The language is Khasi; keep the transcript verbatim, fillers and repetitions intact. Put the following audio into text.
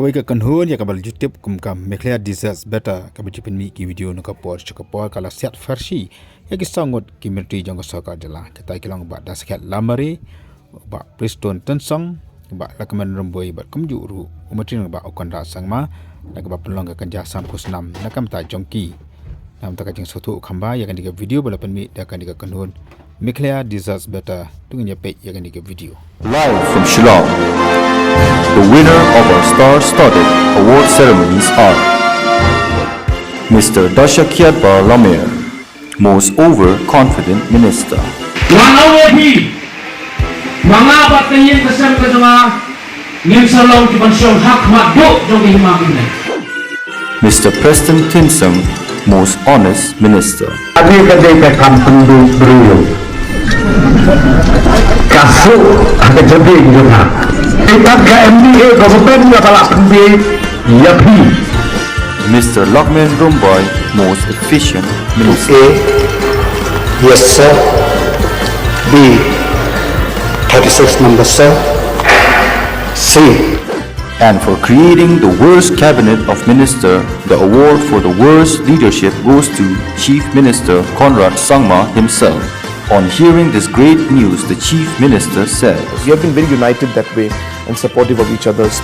Kawei ka kynhun ïa kaba la ju tip kum ka Meghalaya Desert Battalion kaba ju pynmih ki video na ka por sha ka por ka la siat pharshi ïa ki saw ngut ki military jong ka sorkar jylla. Kita ki long Bah Dasakhiat Lamare, Bah Prestone Tynsong, Bah Lahkmen Rymbui bad kumjuh ruh u Myntri Rangbah u Conrad Sangma na kaba pynlong ka kynja sanphew snam na ka bynta jong ki. Namar kata ka jingsngewthuh kham bha ïa kane ka video ba la pynmih da kane ka kynhun Meghalaya Desert Battalion. To ngin ïa peit ïa kane ka video. Live from Shillong, the winner of our star-studded award ceremonies are Mister Dasakhiatbah Lamare, most overconfident minister. Nga ong ïa phi, ma nga bad ka ïing ka sem ka jong nga, ngin sa long ki ban shong ha khmat duh jong ki hima ki bneng. Mister Prestone Tynsong, most honest minister. Ane ka dei ka kam pynduh briew. Ka suk ha ka jabieng jong nga. Ita ka M D A ka suk pynduh ka la pynduh ïa phi. Mister Lahkmen Rymbui, most efficient minister. A, yes sir. B, thirty-six number sir. C. And for creating the worst cabinet of minister, the award for the worst leadership goes to Chief Minister Conrad Sangma himself. On hearing this great news, the Chief Minister said, We have been very united that way and supportive of each other's.